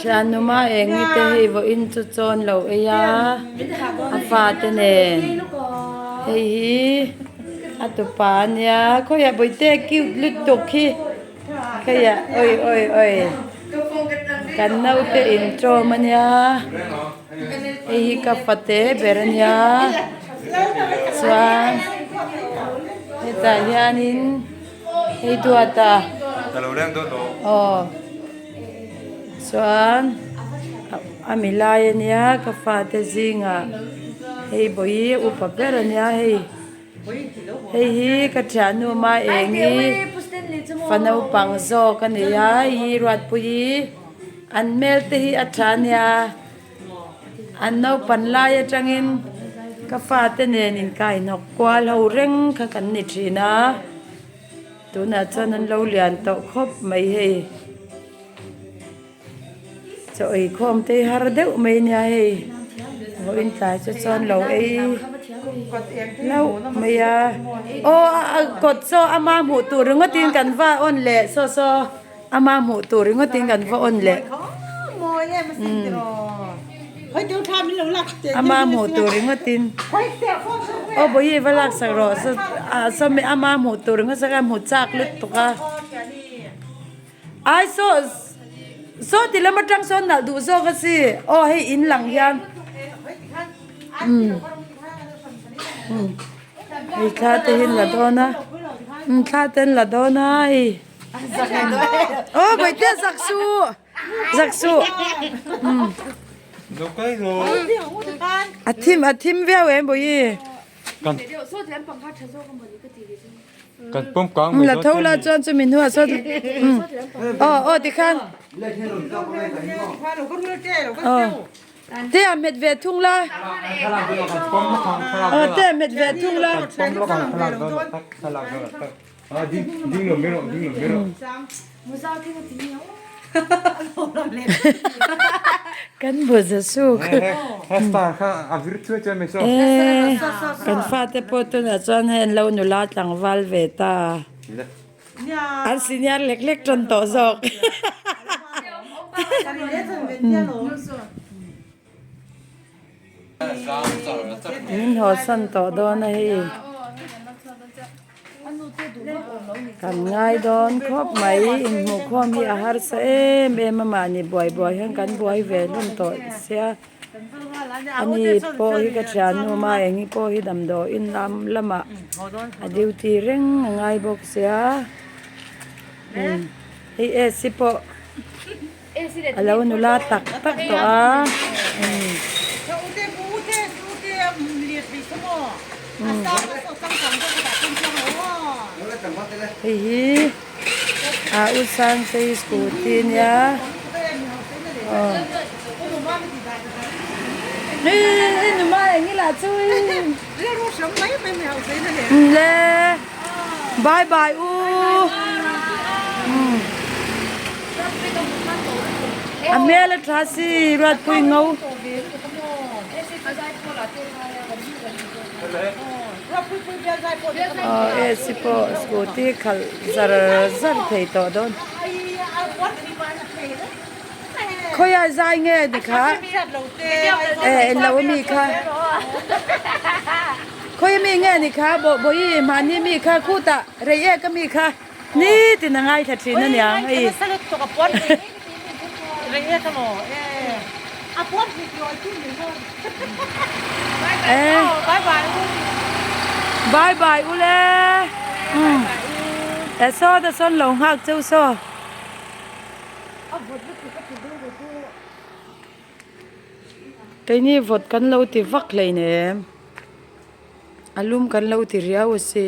Thianuma eng te hei vawiin chu chawn lo ei a a fate nen hei hi a tupa ania khawiah bawihte cute lutuk hi khawiah awi awi awi kan naute intawm ania hei hi ka fate ber ania chuan hetah hianin hei duata aw. Chuan a mi lai ania ka fate zingah hei bawi upa ber ania hei hei hi ka thiannu ma eng hi fa naupang zawk a ni a hei hi Ruatpuii an hmel te hi a tha ania an naupan lai atangin ka fate nen inkainawk kual ho reng kha kan ni thin a. Tunah chuan an lo lian tawh khawp mai hei chaw ei khawm te hi har deuh mai ania hei vawiin tlai chu chuan lo ei hlauh mai a aw a kawt saw ama hmuh tur ringawt in kan va on leh saw saw ama hmuh tur ringawt in kan va on leh ama hmuh tur ringawt in aw bawihi va lak sak rawh saw ama hmuh tur ringawt sak a hmu chak lutuk a ai saw saw ti lam atang sawn nalh duh zawk a si aw hei in lang hian umm hei thla te hi an la dawn a thla te an la dawn a hei. Aw bawihte zak suh zak suh a thim a thim viau em bawihi la tho la chuan chumi hnuah sawn aw aw tikhan aw te a hmet ve thung la aw te a hmet ve thung la. Kan bu za suk e kan fate pawh tunah chuan hei an lo nula tlangval ve ta an senior lek lek tan tawh zawk. Min haw san tawh dawn a hei. Kan ngai dawn khawp mai inhmuh khawm hi a harsa em em a mahni buai buai hian kan buai ve hlawm tawh sia ani pawh hi ka thiannu ma eng hi pawh hi damdawiin lam lamah a duty reng a ngai bawk sia hei ac pawh. A lo nula tak tak tawh a hei hi a u Sangtei scooty ania aw hei numa eng ila chu le bye bye u. A hmel a tha si Ruatpui ngo. Aw AC pawh scooty khalh zar zar thei tawh dawn. Khawiah zai nge ni kha e en lo ami kha khawi ami nge ni kha bawihi mahni mi kha khutah rei ek ami kha. Nitin a ngaithla thin a niang hei. Bye bye u le. E saw ta sawn lo nghak cheu saw. Keini vawt kan lo ti vak hleinem. A lum kan lo ti riau a si.